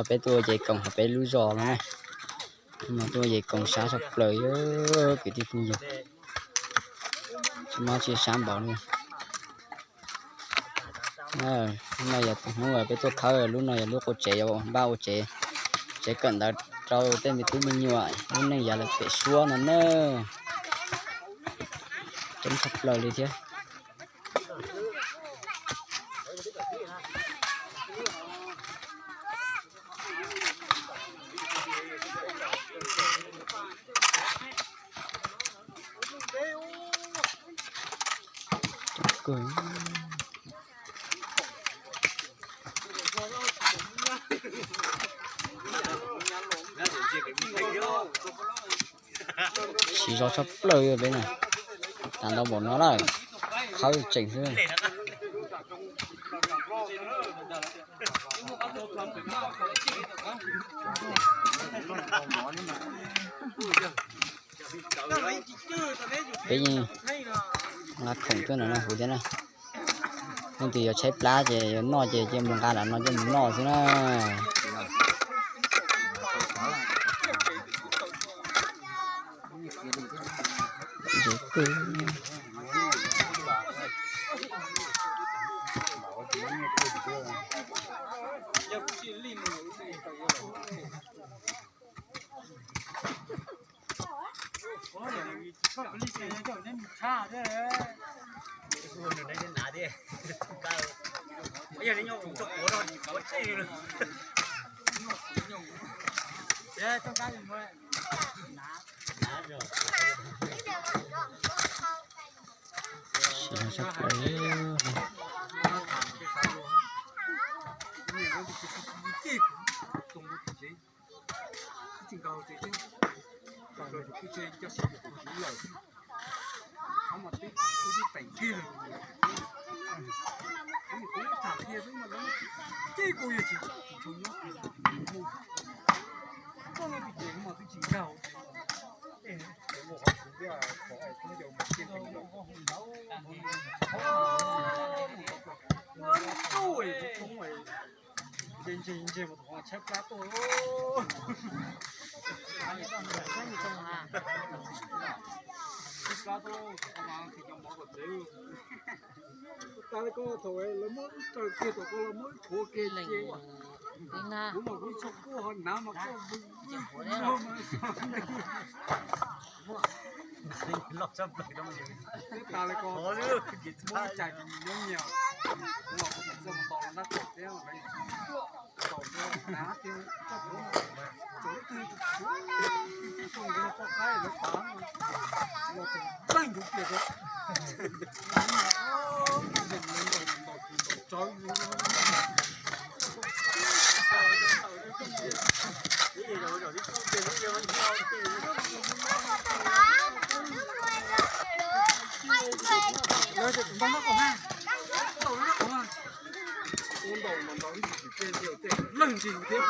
Peb tuaj ua ces koom hauv peb lub zos no na. Mas tuaj ua ces koom sab tshaj plaws kwv tij phooj ywg. Tsis mob tsis sab npaum li. Lub no yog tus hnub peb tuaj khawb, lub no yog lub qua tsev, npaj ua tsev, tsev kawm ntawv rau tej me tub me nyuam lub neej yav lawm pem suab no na. Coob tshaj plaws li thiab. Siv zog tshaj plaws peb na. Tas ntau npaum no lawm, khawb tseem xwb. Peb yeej nqa khoom tuaj no no huv thiab na. Leej twg yuav tshaib plab ces yuav noj ces cia mus nqa lam no coj mus noj xwb na. Tsis nkaus ces twb tso kuv cov kuv lawm. Qhov mas twb teem kiag lawm. Kuv tham kiag xwb mas ces kuv yog tsis tshua nyob kiag mus. Koj no ces kuv mas twb tsis nkaus ces ua qhov txwv thiab qhov es tub yau mas kiag teem lawm. Ua ntuj es kuv tub es. Ntshe ntshe ntshe mus tom tshaib plab tuaj. Tshaib plab tuaj, tis cov mov kom tsev. Tas li ko thaum lawv muab wb raws kiag tom ko los muab wb rhuav kiag ces kuv mas kuv tsis tshua quaj ho hnav mas quaj vwg vwg. Twb tas li ko, muab ib cais ces nyob nyias, kuv los kuv txawm mus tos los ntab tom thiab. Leej ntsis thiab.